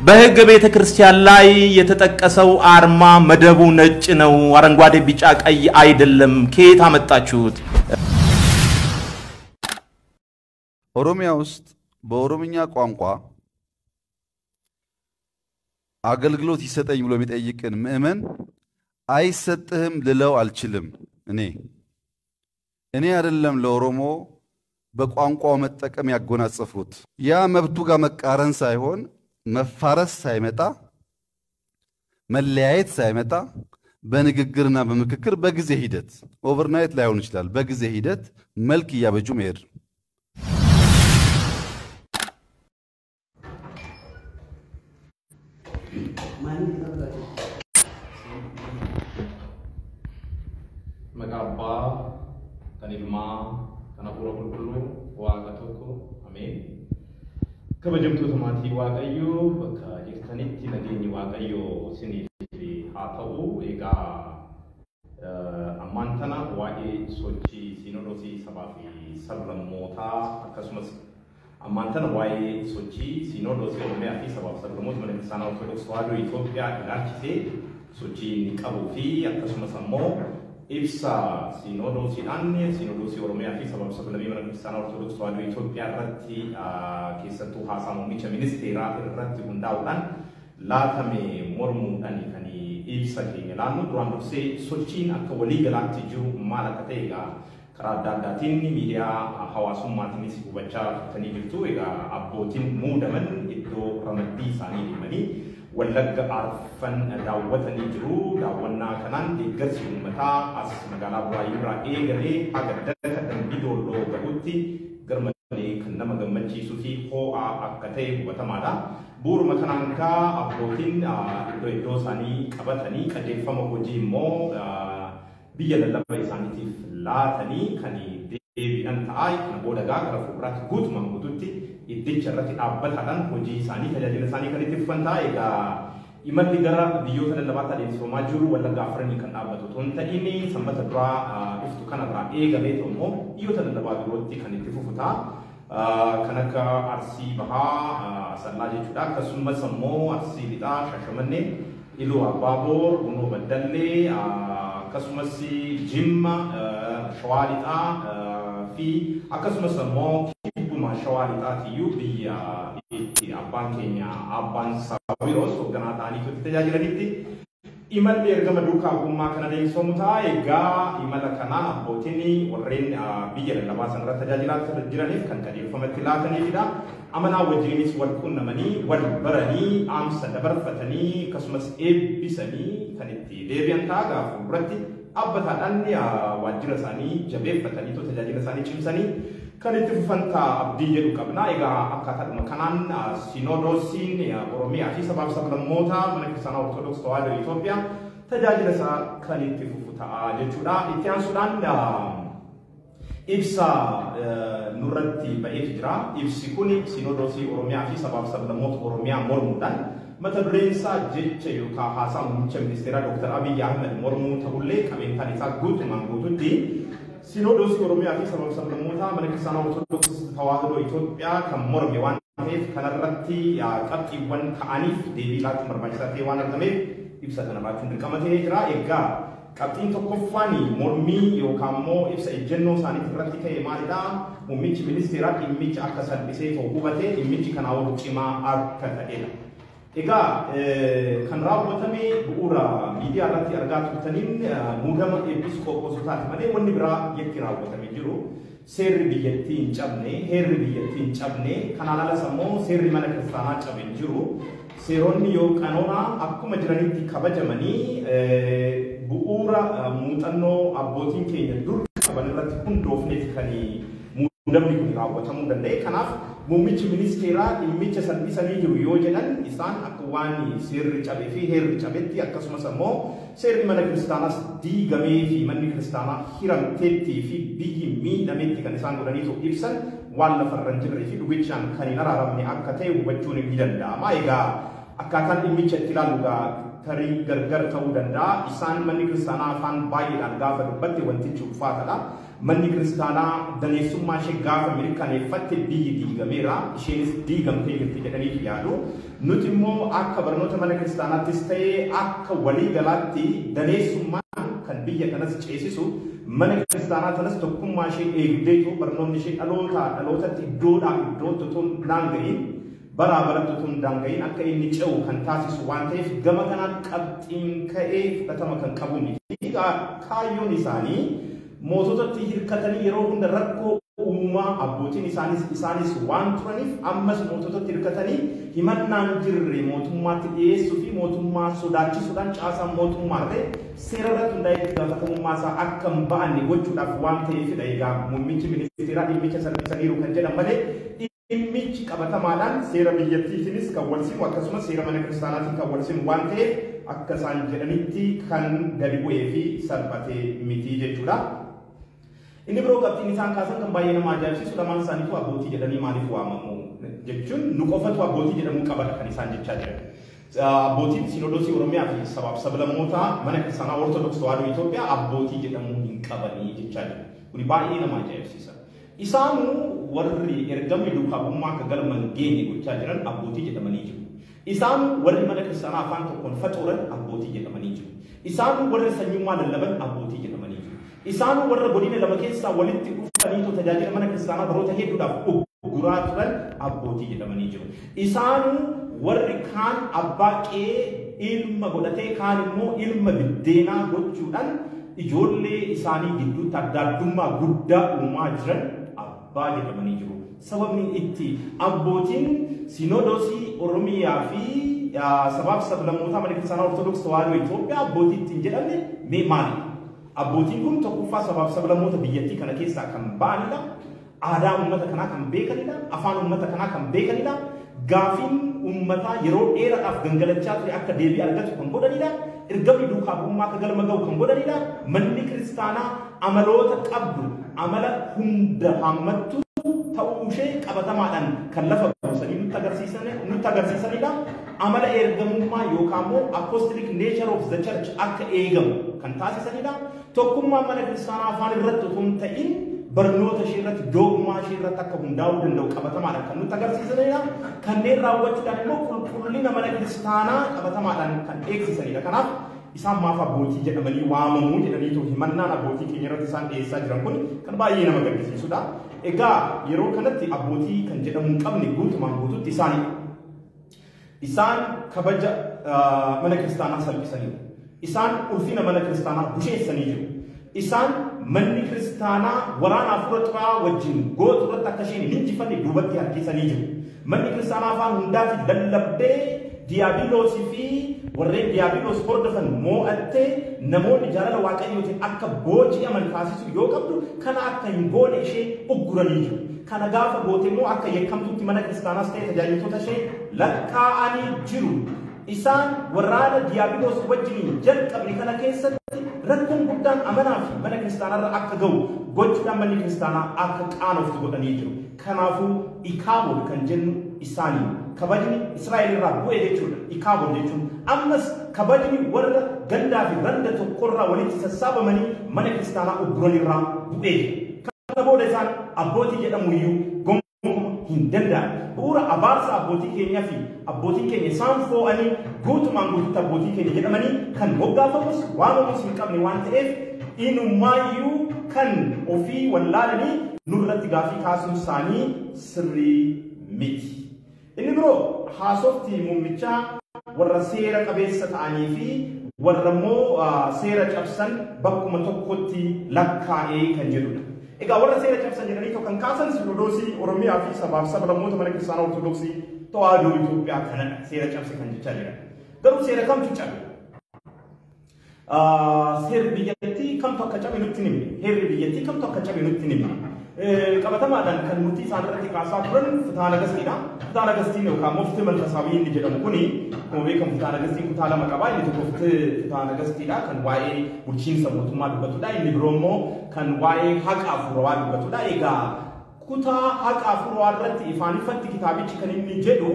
በሕገ ቤተ ክርስቲያን ላይ የተጠቀሰው አርማ መደቡ ነጭ ነው፣ አረንጓዴ፣ ቢጫ፣ ቀይ አይደለም። ከየት አመጣችሁት? ኦሮሚያ ውስጥ በኦሮምኛ ቋንቋ አገልግሎት ይሰጠኝ ብሎ የሚጠይቅን ምእመን አይሰጥህም ልለው አልችልም። እኔ አይደለም ለኦሮሞ በቋንቋው መጠቀም ያጎናጸፍኩት። ያ መብቱ ጋር መቃረን ሳይሆን መፋረስ ሳይመጣ መለያየት ሳይመጣ በንግግርና በምክክር በጊዜ ሂደት overnight ላይሆን ይችላል። በጊዜ ሂደት መልክ እያበጁ መሄድ ነው። Maqaa Abbaa, kan Ilmaa, kan Hafuura Qulqulluu, Waaqa tokko, Ameen. Kabajamtoota maatii Waaqayyoo bakka jirtanitti nageenyi Waaqayyoo isiniif haa ta'u. Egaa ammaan tana waa'ee sochii siinodoosii sabaa fi sablammootaa akkasumas ammaan tana waa'ee sochii siinodoosii Oromiyaa fi sabaa fi sablammoota mana kiristaanaa Ortodoksii Tawaahidoo Itoophiyaa ilaalchisee sochii inni qabuu fi akkasumas ammoo ibsa siinodoosiidhaan siinodoosii Oromiyaa fi sabaa fi sablammii mana kiristaanaa Ortodoksii Tawaahidoo Itoophiyaa irratti keessattuu haasaa muummicha ministeeraa irratti hundaa'uudhaan laatame mormuudhaan kan ibsa keenya laannu. Duraan dursee sochiin akka waliigalaatti jiru maal akka ta'e egaa karaa adda addaatiin miidiyaa hawaasummaatiinis hubachaa turtanii jirtu. Egaa abbootiin muudaman iddoo ramaddii isaanii deemanii Wallagga arfan daawwatanii jiru. Daawwannaa kanaan deeggarsi uummataa as magaalaa Buraayyuu irraa eegalee haga daka Dambii Doolloo gahutti garmalee kan nama gammachiisuu fi ho'aa akka ta'e hubatamaadha. Bu'uuruma kanaan kaa abbootiin iddoo iddoo isaanii qabatanii qajeelfama hojii immoo biyya lallaba isaaniitiif laatanii kan deebi'an ta'a. Kana booda gaa gara fuulduraatti guutumaan guututti iddicha irratti dhaabbataadhaan hojii isaanii tajaajila isaanii kan itti fufan ta'a. Egaa imalli gara biyyoota lallabaatti adeemsifamaa jiru Wallagga afranii kan dhaabbatu otoo hin ta'in sanbata duraa dhuftu kanarraa eegalee immoo biyyoota lallabaa birootti kan itti fufu ta'a. Kan akka Arsii Bahaa, Asallaa jechuudha. Akkasumas immoo Arsii Lixaa, Shaashamannee, Iluu Abbaaboor, Gunoo Baddallee, akkasumas Jimma, Shawaa Lixaa fi akkasumas immoo kibbuma Shawaa Lixaatiyyuu biyya itti abbaan keenya abbaan Saawiroos hoogganaa ta'anii itti tajaajilanitti imalli ergama duukaa bu'ummaa kana adeemsifamu ta'a. Egaa imala kanaan abbootiin warreen biyya lallabaa sanarra tajaajilaa jiraniif kan qajeelfamatti laataniifidha. Amanaa wajjinis wal qunnamanii, wal baranii, dhaamsa dabarfatanii akkasumas eebbisanii kan itti deebi'an ta'a. Gaafa fuulduratti dhaabbataadhaan waajjira isaanii jabeeffatanii tajaajila isaanii cimsanii kan itti fufan ta'a abdii jedhu qabna. Egaa akkaataadhuma kanaan siinodoosiin Oromiyaa fi sabaa fi sablammoota mana kiristaanaa Ortodoksii Tawaahidoo Itoophiyaa tajaajila isaa kan itti fufu ta'a jechuudha. Itti aansuudhaan ibsa nurratti ba'eetu jira. Ibsi kun siinodoosii Oromiyaa fi sabaa fi sablammoota Oromiyaa mormuudhaan mata dureen isaa jecha yookaan haasaa muummicha ministeeraa Dr. Abiyyi Ahmed mormuu ta'ullee qabeenyaan isaa guutumaan guututti siinodoosii Oromiyaa fi sabaa fi sablammoota mana kiristaanaa Ortodoksii Tawaahidoo Itoophiyaa kan morme waan ta'eef kanarratti qabxiiwwan ka'aniif deebii laachuun barbaachisaa ta'e waan argameef ibsa kana laachuun dirqama ta'ee jira. Egaa qabxiin tokkoffaan mormii yookaan immoo ibsa ejjennoo isaanii irratti ka'e maalidha? Muummichi ministeeraa dhimmicha akka salphisee too hubate dhimmichi kanaa ol cimaa akka ta'edha. Egaa kan raawwatame bu'uura miidiyaa irratti argaa turtaniin muudama eepiskooposotaati malee wanni biraa yakki raawwatame jiru. Seerri biyyattii hin cabne, heerri biyyattii hin cabne, kanaan alas ammoo seerri mana kiristaanaa cabe hin jiru. Seeronni yoo qanoonaa akkuma jiranitti kabajamanii bu'uura muuxannoo abbootiin keenya dur qaban irratti hundoofneeti kan muudamni kun raawwatamuu danda'e. Kanaaf muummichi ministeeraa dhimmicha salphisanii jiru yoo jedhan isaan akka waan seerri cabee fi heerri cabetti akkasumas ammoo seerri mana kiristaanaas diigamee fi manni kiristaanaa hiramteettii fi biyyi miidhametti kan isaan godhaniitu ibsan waan lafarra hin jirree fi dhugichaan kan hin araaramne akka ta'e hubachuun ni danda'ama. Egaa akkaataan dhimmicha itti ilaallu tarii gargar ta'uu danda'a. Isaan manni kiristaanaa afaan baay'eedhaan gaafa dubbatte wantichi ulfaataadha. Manni kiristaanaa daneessummaa ishee gaafa mirkaneeffatte biyyi diigameera, isheenis diigamtee jirti jedhanii yaadu. Nuti immoo akka barnoota mana kiristaanaattis ta'ee akka waliigalaatti daneessummaan kan biyya kanas ceesisu mana kiristaanaa kanas tokkummaa ishee eegdeetu barnoonni ishee dhalootaa dhalootatti iddoodhaa iddootti otoo hin daanga'iin baraa baratti otoo hin daanga'iin akka inni ce'u kan taasisu waan ta'eef gama kanaan qabxiin ka'ee fudhatama kan qabu miti. Kaayyoon isaanii moototatti hirkatanii yeroo hunda rakkoo uumaa abbootiin isaanis waan turaniif ammas moototatti hirkatanii himannaan jirre mootummaatti dhiyeessuu fi mootummaa sodaachisuudhaan caasaan mootummaa ta'e seera irratti hundaa'ee itti gaafatamummaa isaa akka hin ba'anne gochuudhaaf waan ta'eefidha. Egaa muummichi ministeeraa dhimmicha salphisaniiru kan jedhan malee dhimmichi qabatamaadhaan seera biyyattiitiinis kan wal simu akkasumas seera mana kiristaanaatiin kan wal simu waan ta'eef akka isaan jedhanitti kan gadi bu'ee fi salphatee miti jechuudha. Inni biroo qabxiin isaan kaasan kan baay'ee nama ajaa'ibsiisu lamaan isaaniitu abbootii jedhanii maaliif waamamu jechuun nu qofatu abbootii jedhamuu qabadha kan isaan jechaa jiran. Abbootiin Sinodoosii Oromiyaa fi sabaaf sablammoota mana kiristaanaa Ortodoksii Tawaahidoo Itoophiyaa abbootii jedhamuu hin qabanii jechaa jiru. Kuni baay'ee nama ajaa'ibsiisa. Isaanuu warri ergamni duukaa bu'ummaa akka galma hin geenye gochaa jiran abbootii jedhamanii jiru. Isaanuu warri mana kiristaanaa afaan tokkoon faxooran abbootii jedhamanii jiru. Isaanuu warri sanyummaa lallaban abbootii jedhamanii jiru. Isaanuu warra godina lama keessaa walitti dhufanii tajaajila mana kiristaanaa baroota hedduudhaaf ugguraa turan abbootii jedhamanii jiru. Isaanuu warri kaan abbaa qe'ee ilma godhatee kaan immoo ilma biddeenaa gochuudhaan ijoollee isaanii gidduutti adda addummaa guddaa uumaa jiran abbaa jedhamanii jiru. Sababni itti abbootiin Sinodoosii Oromiyaa fi sabaaf sablammoota mana kiristaanaa Ortodoksii Tawaahidoo Itoophiyaa abbootii ittiin jedhamne mee maali? Abbootiin kun tokkoffaa sabaaf sablammoota biyyattii kana keessaa kan ba'anidha. Aadaa uummata kanaa kan beekanidha. Afaan uummata kanaa kan beekanidha. Gaafiin uummataa yeroo dheeraadhaaf gangalachaa ture akka deebii argatu kan godhanidha. Ergamni duukaa bu'ummaa akka galma ga'u kan godhanidha. Manni kiristaanaa amaloota qabdu amala hunda hammattu ta'uu ishee qabatamaadhaan kan lafa buusanii nutti agarsiisanidha. Amala ergamummaa yookaan immoo apostolic nature of the church akka eegamu kan taasisanidha. Tokkummaa mana kiristaanaa afaan irratti otoo hin ta'in barnoota ishee irratti dogmaa ishee irratti akka hundaa'uu danda'u qabatamaadhaan kan nutti agarsiisanidha. Kanneen raawwachuudhaan immoo qulqullina mana kiristaanaa qabatamaadhaan kan eegsisanidha. Kanaaf isaan maaf abbootii jedhamanii waamamuu jedhaniitu himannaan abbootii keenya irratti isaan dhiyeessaa jiran kun kan baay'ee nama gaddisiisudha. Egaa yeroo kanatti abbootii kan jedhamuu hin qabne guutumaan guututti isaanidha. Isaan kabaja mana kiristaanaa salphisaniiru. Isaan ulfina mana kiristaanaa busheessanii jiru. Isaan manni kiristaanaa waraana hafuura xuraa'aa wajjin gootu irratti akka isheen hin injifanne duubatti harkisanii jiru. Manni kiristaanaa afaan hundaatiin lallabdee diiyaabiloosii fi warreen diiyaabiloos hordofan moo'attee namoonni jaalala waaqayyootiin akka booji'aman taasisu yoo qabdu kana akka hin goone ishee ugguranii jiru. Kana gaafa goote immoo akka yakkamtuutti mana kiristaanaas ta'e tajaajiltoota ishee lakkaa'anii jiru. Isaan waraana diiyaabiloos wajjiniin jalqabne kana keessatti rakkoon guddaan amanaa fi mana kiristaanaarra akka ga'u gochuudhaan manni kiristaanaa akka qaanoftu godhanii jiru. Kanaafuu Ikaabod kan jennu isaanii kabajni Israa'el irraa bu'e jechuudha. Ikaabod jechuun ammas kabajni warra gandaa fi randa tokkorraa walitti sassaabamanii mana kiristaanaa ugguran irraa bu'ee jira. Kana booda isaan abbootii jedhamu iyyuu gonkumaa hin danda'an. Bu'uura abaarsa abbootii keenyaa fi abbootiin keenya isaan foo'anii guutumaan guututti abbootii keenya jedhamanii kan moggaafamus waamamus hin qabne waan ta'eef inumaayyuu kan ofii wallaalanii nurratti gaafii kaasuun isaanii sirrii miti. Inni biroo haasofti muummichaa warra seera qabeessa ta'anii fi warra immoo seera cabsan bakkuma tokkotti lakkaa'ee kan jedhudha. Egaa warra seera cabsan jedhanii kan kaasan Sinodoosii Oromiyaa fi sabaaf sablammoota mana kiristaanaa Ortodoksii Tawaahidoo Itoophiyaa kanadha. Seera cabse kan jechaa jiran. Garuu seera kamtu cabe? Seerri biyyattii kamtu akka cabe nutti himne. Heerri biyyattii kamtu akka cabe nutti himne. Qabatamaadhaan kan murtii isaan irratti kaasaa turan Fitaa Nagastiidha. Fitaa Nagastiin yookaan immoo Fitii Malkasaawii inni jedhamu kuni akkuma beekamu Fitaa Nagastiin kutaa lama qaba. Inni tokko Fitaa Nagastiidha kan waa'ee bulchiinsa mootummaa dubbatudha. Inni biroo immoo kan waa'ee haqa hafuurawaa dubbatudha. Egaa kutaa haqa hafuurawaa irratti ifaan ifatti kitaabichi kan inni jedhu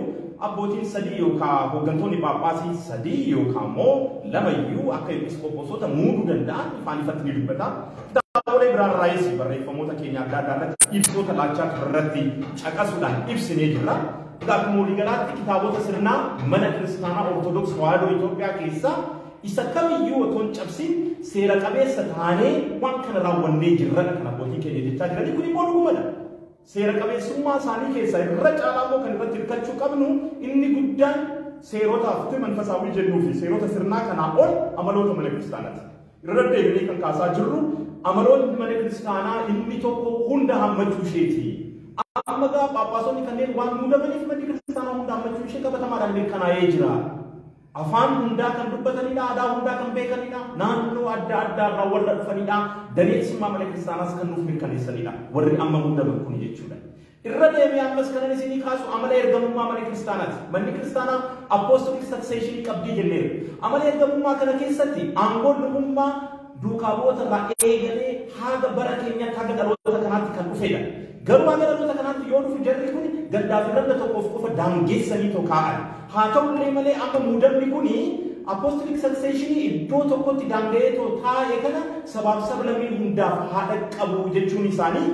abbootiin sadii yookaan hooggantoonni Phaaphaasii sadii yookaan immoo lamayyuu akka episkoopoosota muuduu danda'an ifaan ifatti ni dubbata. Kitaaboleen Kitaabolee biraarraayis barreeffamoota keenya adda addaa irratti ibsoota laachaa irratti caqasuudhaan ibsinee jirra. Egaa akkuma waliigalaatti kitaabota sirnaa mana kiristaanaa Ortodoksii Tawaahidoo Itoophiyaa keessaa isa kamiyyuu otoo hin cabsin seera qabeessa taanee waan kana raawwannee jirra kan abbootiin keenya jechaa jiranii kun immoo dhugumadha. Seera qabeessummaa isaanii keessaa irra caalaa immoo kan irratti hirkachuu qabnu inni guddaan seerotaaf fi manfasaawii jennuu fi seerota sirnaa kanaa ol amaloota mana kiristaanaati. Irra deddeebinee kan kaasaa jirru amaloonni mana kiristaanaa inni tokko hunda hammachuu isheeti. Amma gaa Phaaphaasonni kanneen waan muudamaniif manni kiristaanaa hunda hammachuu ishee qabatamaadhaan mirkanaa'ee jira. Afaan hundaa kan dubbatanidha, aadaa hundaa kan beekanidha, naannoo adda addaa irraa warra dhufanidha, daneessummaa mana kiristaanaas kan nuuf mirkaneessanidha. Warri amma muudaman kun jechuudha. Irra deemee ammas kanan isinii kaasu amala ergamummaa mana kiristaanaati. Manni kiristaanaa apostolic succession qabdii jenneera. Amala ergamummaa kana keessatti aangoon lubummaa duukaa bu'oota irraa eegalee haga bara keenyaatti haga dhaloota kanaatti kan dhufedha. Garuu haga dhaloota kanaatti yoo dhufu jarri kun gaddaa fi randa tokkoof qofa daangeessanii too kaa'an. Haa ta'ullee malee amma muudamni kuni apostolic succession iddoo tokkotti daanga'ee too taa'e kana sabaaf sablammii hundaaf haadha qabu jechuun isaanii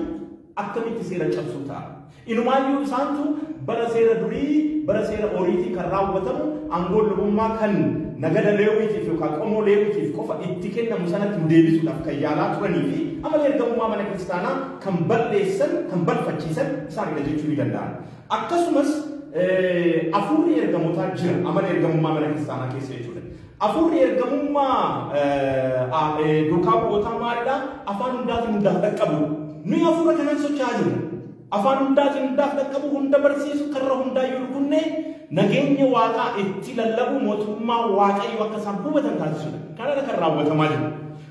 akkamitti seera cabsuu ta'a. Inumaayyuu isaantu bara seera durii bara seera oriitii kan raawwatamu aangoon lubummaa kan nagada leewwiitiif yookaan qomoo leewwiitiif qofa itti kennamu sanatti nu deebisuudhaaf kan yaalaa turanii fi amala ergamummaa mana kiristaanaa kan balleessan kan balfachiisan isaanidha jechuu ni danda'an. Akkasumas afuurri ergamootaa jira amala ergamummaa mana kiristaanaa keessa jechuudha. Afuurri ergamummaa duukaa bu'ootaa maalidha? Afaan hundaatiin hundaaf dhaqqabu. Nuyi afuura kanaan socho'aa jirra. Afaan hundaatiin hundaaf dhaqqabu, hunda barsiisu, karra hundaayyuu rukunnee nageenya waaqaa itti lallabu mootummaa waaqayyo akka isaan hubatan taasisudha. Kanadha kan raawwatamaa jiru.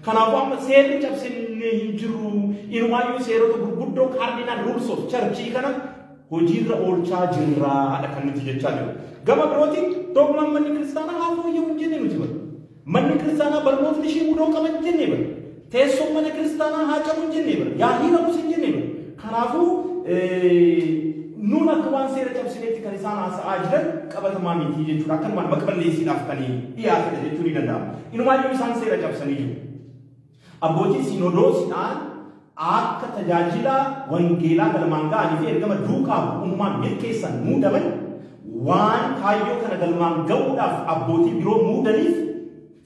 Kanaafuu amma seerri cabsinne hin jiru. Inumaayyuu seerota gurguddoo cardinal rules of church kana hojiirra oolchaa jirraadha kan nuti jechaa jirru. Gama birootiin dogmaan manni kiristaanaa haa fooyya'u hin jenne nuti bara. Manni kiristaanaa barnootni ishee mudoo qaba hin jenne bara. Teessoon mana kiristaanaa haa cabu hin jenne bara. Yaa hiiramus hin jenne bara. Kanaafuu nuun akka waan seera cabsineetti kan isaan haasa'aa jiran qabatamaa miti jechuudha. Akkanumaan maqballeessiidhaaf kan dhiyaatedha jechuun ni danda'ama. Inumaayyuu isaan seera cabsanii jiru. Abbootiin sinodoosiidhaan akka tajaajila wangeelaa galmaan ga'anii fi ergama duukaa bu'ummaan milkeessan muudaman waan kaayyoo kana galmaan ga'uudhaaf abbootii biroo muudaniif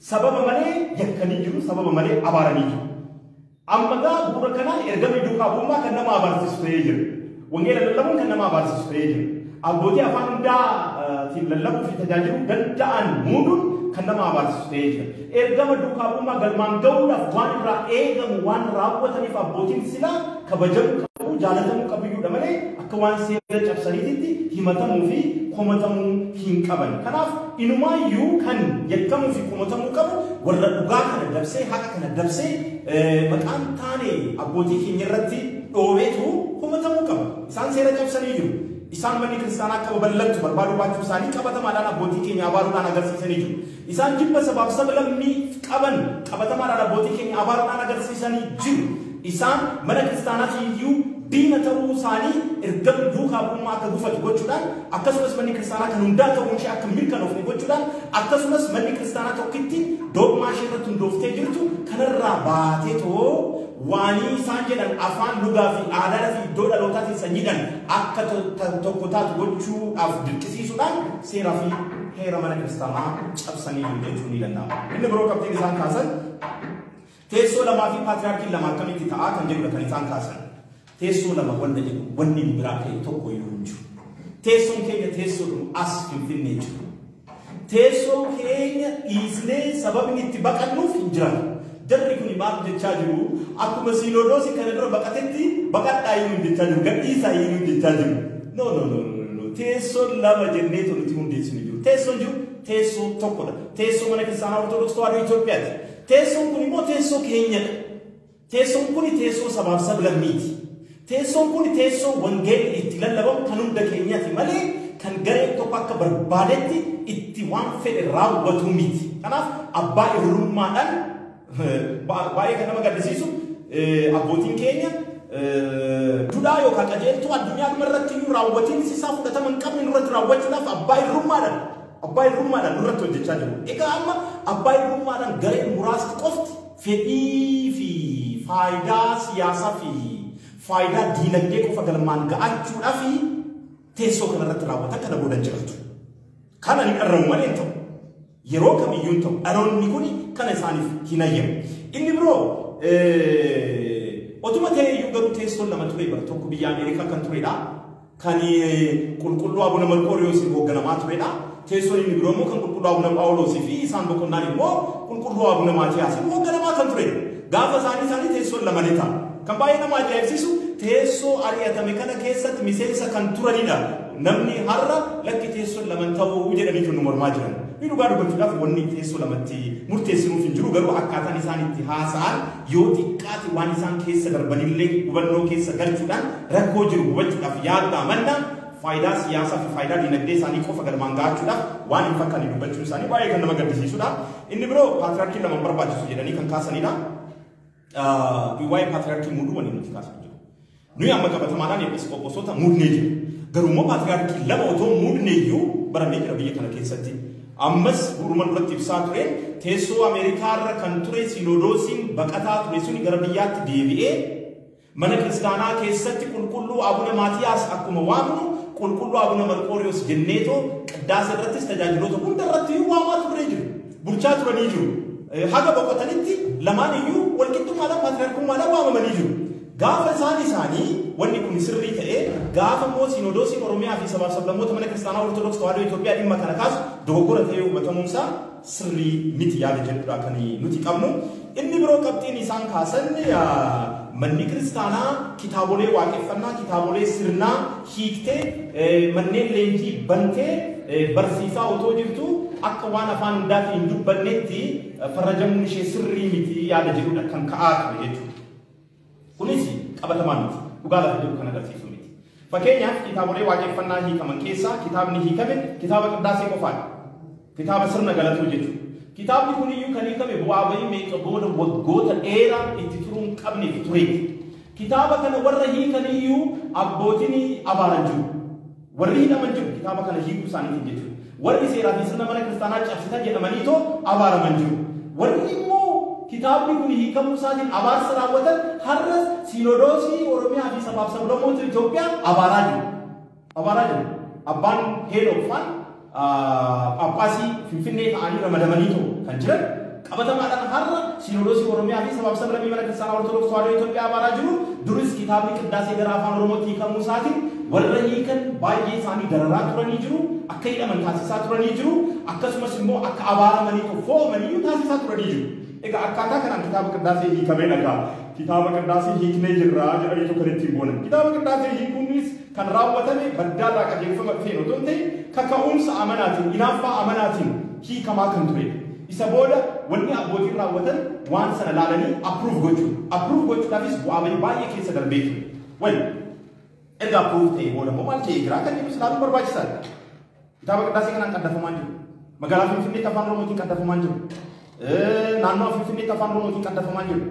sababa malee yakkanii jiru, sababa malee abaaranii jiru. Amma gaa bu'uura kanaan ergamni duukaa bu'ummaa kan nama abaarsisu ta'ee jira. Wangeela lallabuun kan nama abaarsisu ta'ee jira. Abbootii afaan hundaatiin lallabuu fi tajaajiluu danda'an muuduun kan nama abaarsisu ta'ee jira. Ergama duukaa bu'ummaa galmaan ga'uudhaaf waan irraa eegamu waan raawwataniif abbootiin silaa kabajamuu qabu, jaalatamuu qabuyyuudha malee akka waan seera cabsaniititti himatamuu fi komatamuu hin qaban. Kanaaf inumaayyuu kan yakkamuu fi komatamuu qabu warra dhugaa kana dabsee haqa kana dabsee maqaan taane abbootii keenya irratti dhoobeetu komatamuu qaba. Isaan seera cabsanii jiru. Isaan manni kiristaanaa akka babal'attu barbaaduu baachuu isaanii qabatamaadhaan abbootii keenya abaaruudhaan agarsiisanii jiru. Isaan jibba sabaaf sablammii qaban qabatamaadhaan abbootii keenya abaaruudhaan agarsiisanii jiru. Isaan mana kiristaanaatiin iyyuu diina ta'uu isaanii ergama duukaa bu'ummaa akka gufatu gochuudhaan akkasumas manni kiristaanaa kan hundaa ta'uun ishee akka mirkanoofne gochuudhaan akkasumas manni kiristaanaa tokkitti dogmaa ishee irratti hundooftee jirtu kanarraa baatee too waanii isaan jedhan afaan lugaa fi aadaa fi iddoo dhalootaatiin sanyiidhaan akka tokko taatu gochuudhaaf dirqisiisuudhaan seeraa fi heera mana kiristaanaa cabsanii jiru jechuun ni danda'ama. Inni biroo qabxiin isaan kaasan teessoo lamaa fi paatriyaarkiin lama akkamitti ta'aa kan jedhudha kan isaan kaasan. Teessoo lama wanta jedhu wanni nu biraa ka'e tokko iyyuu hin jiru. Teessoon keenya teessoodhuma as Finfinnee jiru. Teessoo keenya dhiisnee sababni itti baqannuuf hin jiraatu. Jarri kun maal jechaa jiru? Akkuma siinodoosii kana dura baqatetti baqadhaa iyyuu jechaa jiru. Gadhiisaa iyyuu jechaa jiru. No, no, no, no, no. Teessoon lama jennee nuti hundeessinu jiru. Teessoon jiru teessoo tokkodha. Teessoo mana kiristaanaa Ortodoksii Tawaahidoo Itoophiyaati. Teessoon kun immoo teessoo keenyadha. Teessoon kun teessoo sabaaf sablammiiti. Teessoon kun teessoo wangeelli itti lallabamu kan hunda keenyaati malee kan gareen tokko akka barbaadetti itti waan fedhe raawwatu miti. Kanaaf abbaa irrummaadhaan baay'ee kan nama gaddisiisu abbootiin keenya duudhaa yookaan qajeeltuu addunyaa irratti iyyuu raawwatiin isaa fudhatama hin qabne nurratti raawwachuudhaaf abbaa irrummaadhaan nurratti hojjechaa jiru. Egaa amma abbaa irrummaadhaan gareen muraasni qofti fedhii fi faayidaa siyaasaa fi faayidaa diinagdee qofa galmaan ga'achuudhaaf teessoo kanarratti raawwatan kana booda jiraatu. Kana ni dharramu malee hin ta'u. Yeroo kamiyyuu hin ta'u. Dhaloonni kun kana isaaniif hin ayyamu. Inni biroo otuma ta'e iyyuu garuu teessoon lama ture bara tokko biyya Ameerikaa kan turedha. Kan qulqulluu Abuna Marqooriyoosiin hoogganamaa turedha. Teessoon inni biroo immoo kan qulqulluu Abuna Phaawuloosii fi isaan boqonnaan immoo qulqulluu Abuna Maatiyaasiin hoogganamaa kan turedha. Gaafa isaanii teessoon lama ni ta'a. Kan baay'ee nama ajaa'ibsiisu teessoo ari'atame kana keessatti miseensa kan turanidha. Namni har'a lakki teessoon lama ta'uu jedhanii nu mormaa jiran. Inni dhugaa dubbachuudhaaf wanni teessoo lamatti murteessinuuf hin jiru garuu akkaataan isaan itti haasa'an yoo xiqqaate waan isaan keessa darbanillee hubannoo keessa galchuudhaan rakkoo jiru hubachuudhaaf yaaddaa manna faayidaa siyaasaa fi faayidaa diinagdee isaanii qofa galmaan ga'achuudhaaf waan hin fakkaanne dubbachuun isaanii baay'ee kan nama gaddisiisudha. Inni biroo paatriyaarkii lama barbaachisu jedhanii kan kaasanidha. Waa'ee paatriyaarkii muuduu wanni nuti kaasan jiru. Nuyi amma qabatamaadhaan episkooposoota muudnee jiru. Garuu immoo paatriyaarkii lama otoo muudnee iyyuu baramee jira biyya kana keessatti. Ammas bu'uuruma duratti ibsaa tureen teessoo Ameerikaarra kan ture Sinodoosiin baqataa ture suni gara biyyaatti deebi'ee mana kiristaanaa keessatti qulqulluu Abuna Maatiyaas akkuma waamnu qulqulluu Abuna Marqooriyoos jenneetoo qiddaasa irrattis tajaajiloota hunda irratti waamaa turee jiru. Bulchaa turanii jiru. Haga boqotanitti lamaan iyyuu walqixxummaadhaan paatriyaarkummaadhaan waamamanii jiru. Gaafa isaanii wanni kun sirrii ta'ee gaafa immoo Sinodoosiin Oromiyaa fi sabaaf sablammoota mana kiristaanaa Ortodoks Tawaahidoo Itoophiyaa dhimma kana kaasu dogoggora ta'ee hubatamuunsaa sirrii miti yaada jedhudha kan nuti qabnu. Inni biroo qabxiin isaan kaasan manni kiristaanaa kitaabolee waaqeffannaa kitaabolee sirnaa hiiktee manneen leenjii bantee barsiisaa otoo jirtu akka waan afaan hundaatiin hin dubbannetti farrajamuun ishee sirrii miti yaada jedhudha kan ka'aa ture jechuudha. Kunis qabatamaa miti. Dhugaa lafa jiru kan agarsiisu miti. Fakkeenyaaf kitaabolee waaqeffannaa hiikaman keessaa kitaabni hiikame kitaaba qiddaasee qofaadha. Kitaaba sirna galatoo jechuudha. Kitaabni kun iyyuu kan hiikame bu'aa bahii meeqa booda waggoota dheeraa itti turuu hin qabneef tureeti. Kitaaba kana warra hiikan iyyuu abbootiin abaaran jiru. Warri hidhaman jiru kitaaba kana hiikuu isaaniitiin jechuudha. Warri seeraa fi sirna mana kiristaanaa cabsitan jedhamaniitoo abaaraman jiru. Warri immoo kitaabni kun hiikamuu isaatiin abaarsa raawwatan har'a Sinodoosii Oromiyaa fi sabaaf sablammoota Itoophiyaa abaaraa jiru. Abaaraa jiru. Abbaan Heenook Phaaphaasii Finfinnee ta'anii ramadamanii ta'u kan jiran qabatamaadhaan har'a Sinodoosii Oromiyaa fi sabaaf sablammii mana kiristaanaa Ortodoks Tawaahidoo Itoophiyaa abaaraa jiru. Duris kitaabni qiddaasee gara afaan Oromootti hiikamuu isaatiin warra hiikan baay'ee isaanii dararaa turanii jiru, akka hidhaman taasisaa turanii jiru, akkasumas immoo akka abaaramanii fo'amanii taasisaa turanii jiru. Egaa akkaataa kanaan kitaaba qiddaasee hiikamee dhagaa. Kitaaba qiddaasee hiiknee jirra jedhanii kan ittiin boonan. Kitaaba qiddaasee hiikuunis kan raawwatame baddaarraa qajeelfama dhufeen otoo hin ta'in kaka'umsa amanaatiin, hinaaffaa amanaatiin hiikamaa kan turedha. Isa booda wanni abbootiin raawwatan waan sana laalanii approve gochuudha. Approve gochuudhaafis bu'aa bahii baay'ee keessa darbee ture. Wal erga approve ta'ee booda immoo maal ta'ee jira kan jedhu ilaaluun barbaachisaadha. Kitaaba qiddaasee kanaan qaddafamaa jiru. Magaalaa Finfinneetti afaan Oromootiin qaddafamaa jiru. Naannoo Finfinneetti afaan Oromootiin qaddafamaa jiru.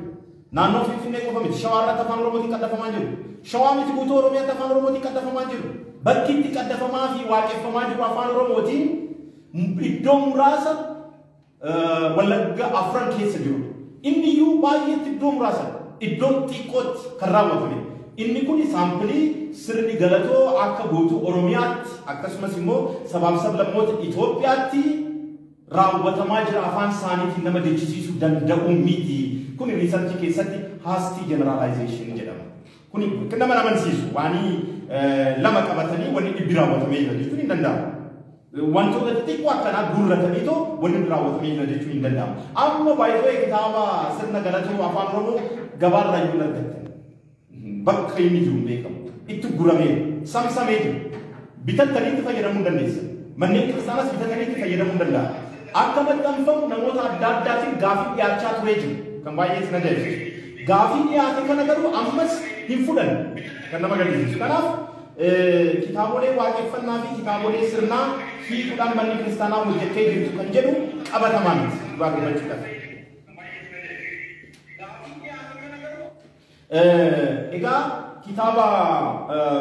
Naannoo Finfinnee qofa miti Shawaa irratti afaan Oromootiin qaddafamaa jiru. Shawaa miti guutuu Oromiyaatti afaan Oromootiin qaddafamaa jiru. Bakki itti qaddafamaa fi waaqeffamaa jiru afaan Oromootiin iddoo muraasa Wallagga afran keessa jiru. Inni iyyuu baay'eetti iddoo muraasa iddoo xiqqootti kan raawwatame. Inni kun saampilii sirni galatoo akka guutuu Oromiyaatti akkasumas immoo sabaaf sablammoota Itoophiyaatti raawwatamaa jira afaan isaaniitiin nama jechisiisuu danda'u miti. Kun riisarchii keessatti hasty generalization jedhama. Kun nama amansiisu waanii lama qabatanii wanni dhibbi raawwatamee jira jechuun hin danda'amu. Wantoota xixiqqoo akkanaa gurrataniitoo wanni raawwatamee jira jechuun hin danda'amu. Amma baay'ee kitaaba sirna galatoo afaan Oromoo gabaarraa iyyuu hin argattan. Bakka inni jiru hin beekamu. Itti guramee samsamee jiru. Bitattanii itti fayyadamuu hin dandeessan. Manneen kiristaanas bitatanii itti fayyadamuu hin danda'an. Akka maxxanfamu namoota adda addaatiin gaafii dhiyaachaa turee jiru. Kan baay'ee isin ajaa'ibsiisu. Gaafii dhiyaate kana garuu ammas hin fudhanne kan nama gaddisiisu. Kanaaf kitaabolee waaqeffannaa fi kitaabolee sirnaa hiikuudhaan manni kiristaanaa hojjettee jirtu kan jedhu qabatamaa miti dhugaa dubbachuudhaaf. Egaa kitaaba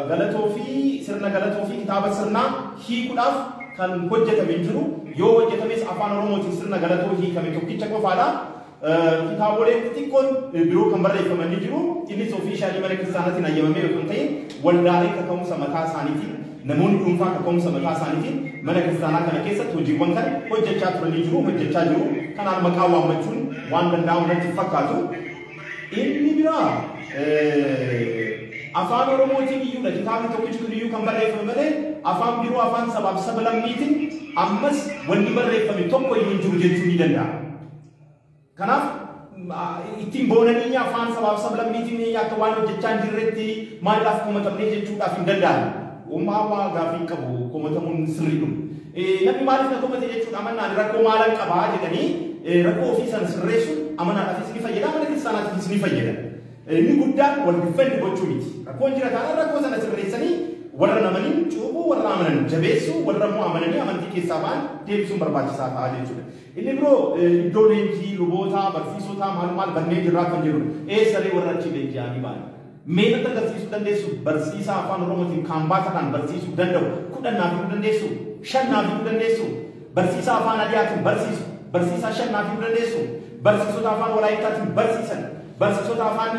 galatoo fi sirna galatoo fi kitaaba sirnaa hiikuudhaaf kan hojjetame hin jiru. Yoo hojjetames afaan Oromootiin sirna galatoo hiikame tokkicha qofaadha. Kitaaboleen xixiqqoon biroo kan barreeffamanii jiru. Innis officially mana kiristaanaatiin hayyamamee otoo hin ta'in waldaalee kaka'umsa mataa isaaniitiin namoonni dhuunfaa kaka'umsa mataa isaaniitiin mana kiristaanaa kana keessatti hojiiwwan kana hojjechaa turanii jiru, hojjechaa jiru. Kanaaf maqaa waammachuun waan danda'amu natti fakkaatu. Inni biraa afaan Oromootiin iyyuudha kitaabni tokkichi kun iyyuu kan barreeffame malee afaan biroo afaan sabaaf sab-lammiitiin ammas wanni barreeffame tokko iyyuu hin jiru jechuu ni danda'a. Kanaaf ittiin boonanii afaan sabaaf sab-lammiitiin akka waan hojjechaa hin jirretti maaliidhaaf komatamnee jechuudhaaf hin danda'amu. Uumaa waa gaafii hin qabu komatamuun sirriidhuma. Namni maaliif na komate jechuudha amannaan rakkoo maalan qabaa jedhanii rakkoo ofii sana sirreessuun amanaadhaafis ni fayyada, mana kiristaanaatiifis ni fayyada. Inni guddaan wal diffendi gochuu miti. Rakkoon jira taanaan rakkoo sana sirreessanii warra namaniin cuuphuu, warra amanan jabeessuu, warra immoo amananii amantii keessaa ba'an deebisuun barbaachisaa ta'a jechuudha. Inni biroo iddoo leenjii lubootaa, barsiisotaa maal maal bannee jirraa kan jedhudha. Eessaree warra achi leenji'anii ba'an? Meeqatti agarsiisuu dandeessu? Barsiisaa afaan Oromootiin kaambaataadhaan barsiisuu danda'u 10 naaf himuu dandeessu? 5 naaf himuu dandeessu? Barsiisaa afaan Adiyaatiin barsiisu, barsiisaa 5 naaf himuu dandeessu? Barsiisota afaan Walaayittaatiin barsiisan, barsiisota afaan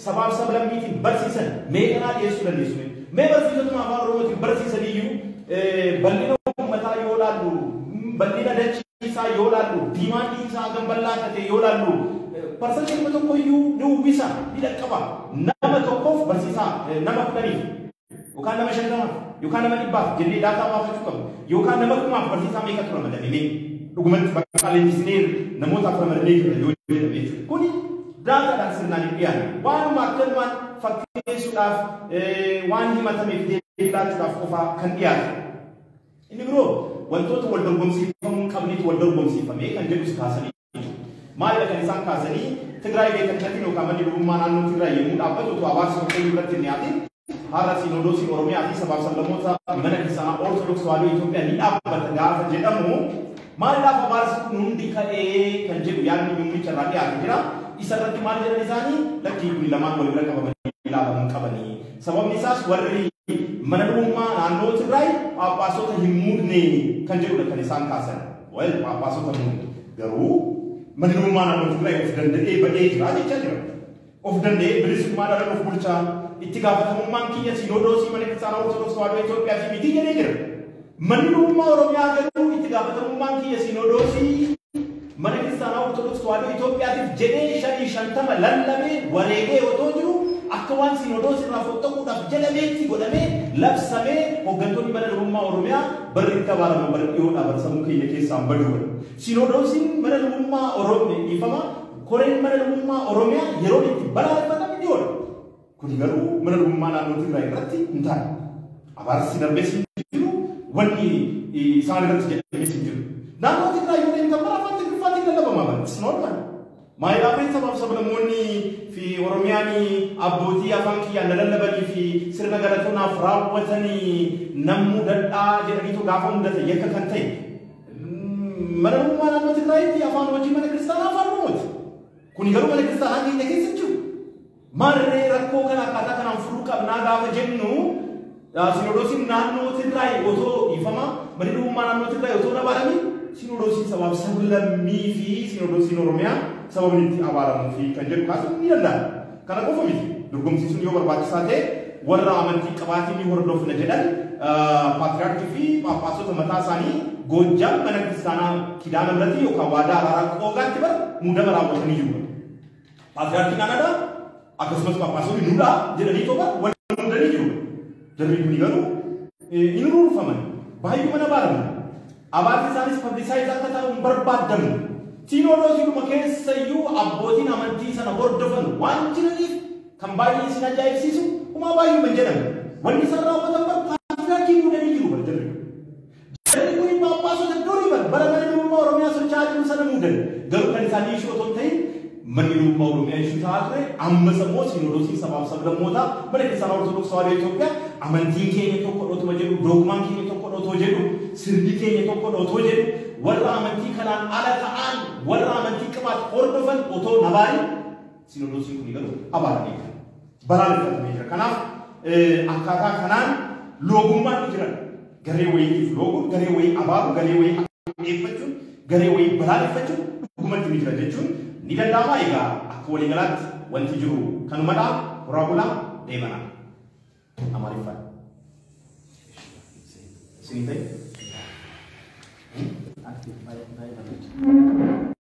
sabaaf sab-lammiitiin barsiisan meeqa naa dhiyeessuu dandeessu? Mee barsiisotuma afaan Oromootiin barsiisan iyyuu bal'ina uummataa yoo laallu, bal'ina dachii isaa yoo laallu, demandii isaa hagam bal'aa akka ta'e yoo laallu, 1% iyyuu ni uwwisa, ni dhaqqaba. Nama tokkoof barsiisaa nama 10 yookaan nama 50 yookaan nama 100 jennee data baafachuu qabna. Yookaan nama 1000 barsiisaa meeqatu ramadame? Dhugumatti bakka leenjisnee namootaaf ramadamee jira yoo jedhame jechuudha. Kuni daataadhaan sirnaan hin dhiyaanne. Waanuma akkanumaan fakkeessuudhaaf waan himatameef deebii laachuudhaaf qofaa kan dhiyaate. Inni biroo wantoota wal dorgomsiifamuu hin qabnetu wal dorgomsiifame kan jedhus kaasanii jiru. Maalidha kan isaan kaasanii? Tigraay beekamtiin yookaan manni lubummaa naannoo Tigraay yommuu dhaabbatu otoo abaarsi tokko iyyuu irratti hin dhiyaatin har'a Sinodoosiin Oromiyaa fi sabaaf sablammoota mana kiristaanaa Ortodoks Tawaahidoo Itoophiyaa ni dhaabbata gaafa jedhamu maaliidhaaf abaarsi kun hundi ka'ee kan jedhu yaadni muummicha irraa dhiyaate jira. Isa irratti maal jedhan isaanii? Lakkii kun lamaan wal bira qabamanii ilaalamuu qabanii. Sababni isaas warri mana lubummaa naannoo Tigraay phaaphaasota hin muudne kan jedhudha kan isaan kaasan. Well, phaaphaasota muudne. Garuu manni lubummaa naannoo Tigraay of danda'ee ba'ee jira jechaa jira. Of danda'ee bilisummaadhaan of bulchaa itti gaafatamummaan kiyya Sinodoosii mana kiristaanaa Ortodoks Tawaahidoo Itoophiyaa fi miti jedhee jira. Manni lubummaa Oromiyaa garuu itti gaafatamummaan kiyya Sinodoosii mana kiristaanaa Ortodoks Tawaahidoo Itoophiyaatiif jedhee 55 lallabee wareegee otoo jiru akka waan Sinodoosii irraa fottoquudhaaf jedhameetti godhamee labsamee hooggantoonni mana lubummaa Oromiyaa barri itti abaaraman bara dhiyoodhaa bara sammuu keenya keessaan baduu. Sinodoosiin mana lubummaa Oromiyaa dhiifama koreen mana lubummaa Oromiyaa yeroo itti balaaleffatame dhiyoodha. Kuni garuu mana lubummaa naannoo Tigraay irratti hin taane. Abaarsi darbees hin jiru, wanni isaan irratti jedhames hin jiru. Naannoo Tigraay yoo deemtan bara afaan Tigriffaatiin lallabama bara. It's normal. Maayilaaleen sabaaf sablammoonni fi Oromiyaan abbootii afaan kiyyaan lallabanii fi sirna galatoonaaf raawwatanii nammuu dadhaa jedhaniitu gaafa mudate yakka kan ta'e. Mana lubummaa naannoo Tigraayitti afaan hojii mana kiristaanaa afaan Oromooti. Kuni garuu mana kiristaanaa keenya keessa hin jiru. Maarree rakkoo kana akkaataa kanaan furuu qabnaa gaafa jennu Sinodoosiin naannoo Tigraay otoo dhiifama manni lubummaa naannoo Tigraay otoo hin abaaramin Sinodoosiin sabaaf sablammii fi Sinodoosiin Oromiyaa sababni itti abaaramuu fi kan jedhu kaasuun ni danda'a. Kana qofa miti. Dorgomsiisuun yoo barbaachisaa ta'e warra amantii qabaatiin ni hordofna jedhan paatriyaarkii fi phaaphaasota mataa isaanii Goojjaam mana kiristaanaa Kidaana Miratii yookaan waadaa araaraa qoogaatti bara muudama raawwatanii jiru. Paatriyaarkiin anaadhaa akkasumas phaaphaasonni nudhaa jedhanii toba wal muudanii jiru. Jarri kun garuu hin ururfaman. Baay'uma abaaraman. Abaarri isaanis publicize akka ta'u hin barbaadamu. Sinodoosiidhuma keessayyuu abbootiin amantii sana hordofan waan jiraniif kan baay'ee isin ajaa'ibsiisu humaa baay'uma hin jedhamu. Wanni isaan raawwatan bar paatriyaarkii muudanii jiru bar jarri. Jarri kun phaaphaasota durii bar bara mana lubummaa Oromiyaa socho'aa jiru sana muudan. Garuu kan isaanii ishee otoo hin ta'in manni lubummaa Oromiyaa ishee ta'aa ture ammas immoo Sinodoosiin sabaaf sablammootaa mana kiristaanaa Ortodoks Tawaahidoo Itoophiyaa amantiin keenya tokko dhootuma jedhu, dogmaan keenya tokko dhootoo jedhu, sirni keenya tokko dhootoo jedhu, warra amantii kanaan ala ta'an, warra amantii qabaatu hordofan otoo nabaari Sinodoosiin kun garuu abaaramee jira. Balaaleffatamee jira. Kanaaf akkaataa kanaan loogummaan ni jira. Garee wayiitiif looguun, garee wayii abaaru, garee wayii eeffachuun, garee wayii balaaleffachuun dhugumatti ni jira jechuun ni danda'ama. Egaa akka waliigalaatti wanti jiru kanumadha. Horaa bulaa, deemanaa. Amaariffaan. Isinii ta'e? Baay'ee bareeda.